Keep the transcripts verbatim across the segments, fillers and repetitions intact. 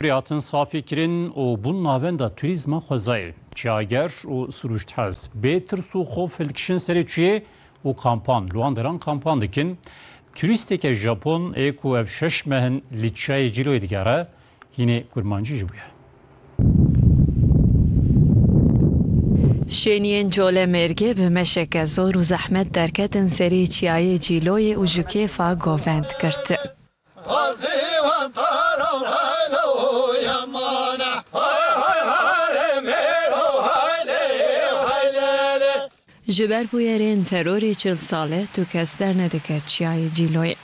Kurê hatin safî kirin û bûn navenda turîzma xwezayê. Çiyager û sirûşthez bê tirs û xof hildikin serê çiyê û kampan, li wan deran kampan dikin. Turîsteke Japon ê ku ev şeş meh in li çiyayê Cîloyê digere, hînê kurmancî jî bûye. Şêniyên Colemêrgê bi meşeke zor û zehmet derketin serê çiyayê Cîloyê û ji kêfa govend girtin. Ji ber bûyerên terorê çil sal e tu kes dernedike çiyayê Cîloyê.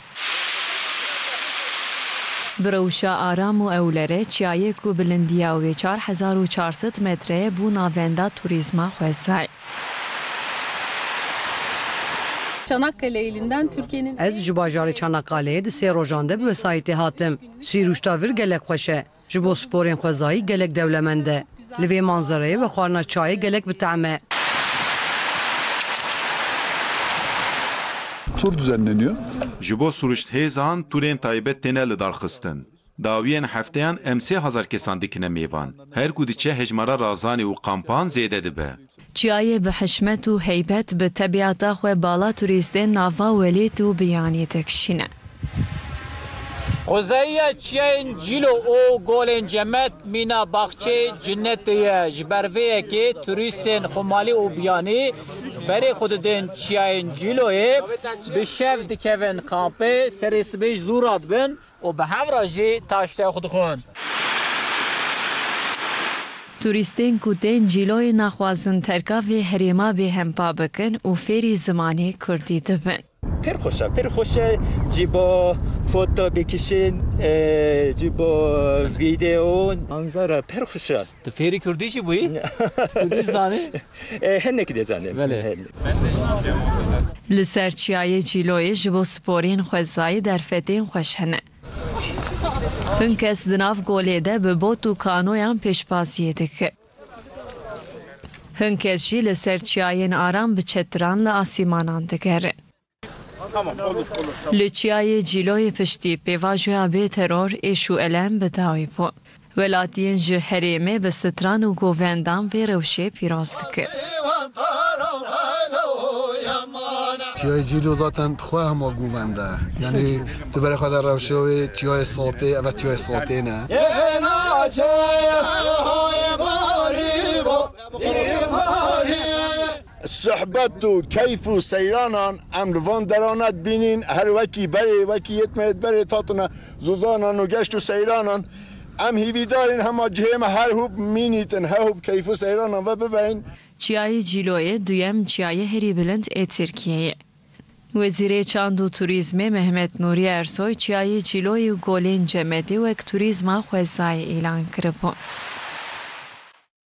Bi rewşa aram û ewlere çiyayê ku bilindiya wê çar hezar û çar sed metre ye bû navenda turîzma xwezayê. Çanakkale ilinden Türkiye'nin Ez ji bajarê Çanakkale'yê di sê rojan de bi wesayîtê hatim. Sîrûşta vir gelek xweş e. Ji bo sporên xwezayî gelek dewlemend e. Li vê manzereyê ve xwarina çayê gelek bi tehm e. Tur düzenleniyor. Ji bo sirûşthêzan turên taybet têne lidarxistin. Dawiyên hefteyan em sê hezar kesan dikine mêvan. Her ku diçe hejmara razanê û kampan zêde dibe. Çiyayê bi hişmet û heybet bi tebîata xwe bala turîstên nava welêt û biyanî dikişîne. Quzeyiya çiyayên Cîlo û golên Cemet mîna baxçeyê cinetê ye. Ji ber vê yekê turîstên xwemalî û biyanî berê xwe didin çiyayên Cîloyê, bi şev dikevin kampê, serê sibê jî zû radibin û bi hev re jî taştê xwe dixwin. Turîstên ku tên Cîloyê naxwazin terka vê herêma bêhempa bikin û fêrî zimanê kurdî dibin. Pir xweş e, pir xweş e. Ji bo foto bikişin, e, ji bo vîdeo, manzara pir xweş e. Tu fêrî kurdî jî bûyî? Kurdî zanî? E, hinek de zanim. Belê. Hinek. Li ser çiyayê Cîloyê ji bo sporên xwezayî derfetên xweş hene. Hin kes di nav golê de bi bot û kanoyan pêşbaziyê dike. Hin kes jî li ser çiyayên aram bi çetiran li asîmanan digere. Li çiyayê Cîloyê piştî pêvajoya bê teror êş û elem bi dawî bû. Welatiyên ji herêmê bi stran û govendan vê rewşê pîroz dikin. Çiyayê Cîlo zaten bi xwe hema govend e. Yanî tu berê xwe de rewşe wê çiyayê Sotê, eve çiyayê Sotê ne. Sohbet û keyf û seyranan em li van derana dibînin, her wekî berê, wekî yêt me yêt berê tatine zozanan û geşt û seyranan. Em hîvîdarîn hema cihê me her hûb mînîtin, her hûb keyf û seyranan ve biberin. Çiyayê Cîloyê duyem çiyayê herî bilind ê Tirkiyeyê. Wezîrê Çand û Turîzmê Mehmet Nûrî Ersoy çiyayê Cîloyê û golên Cemedê wek turîzma xwezayê îlan kiribû.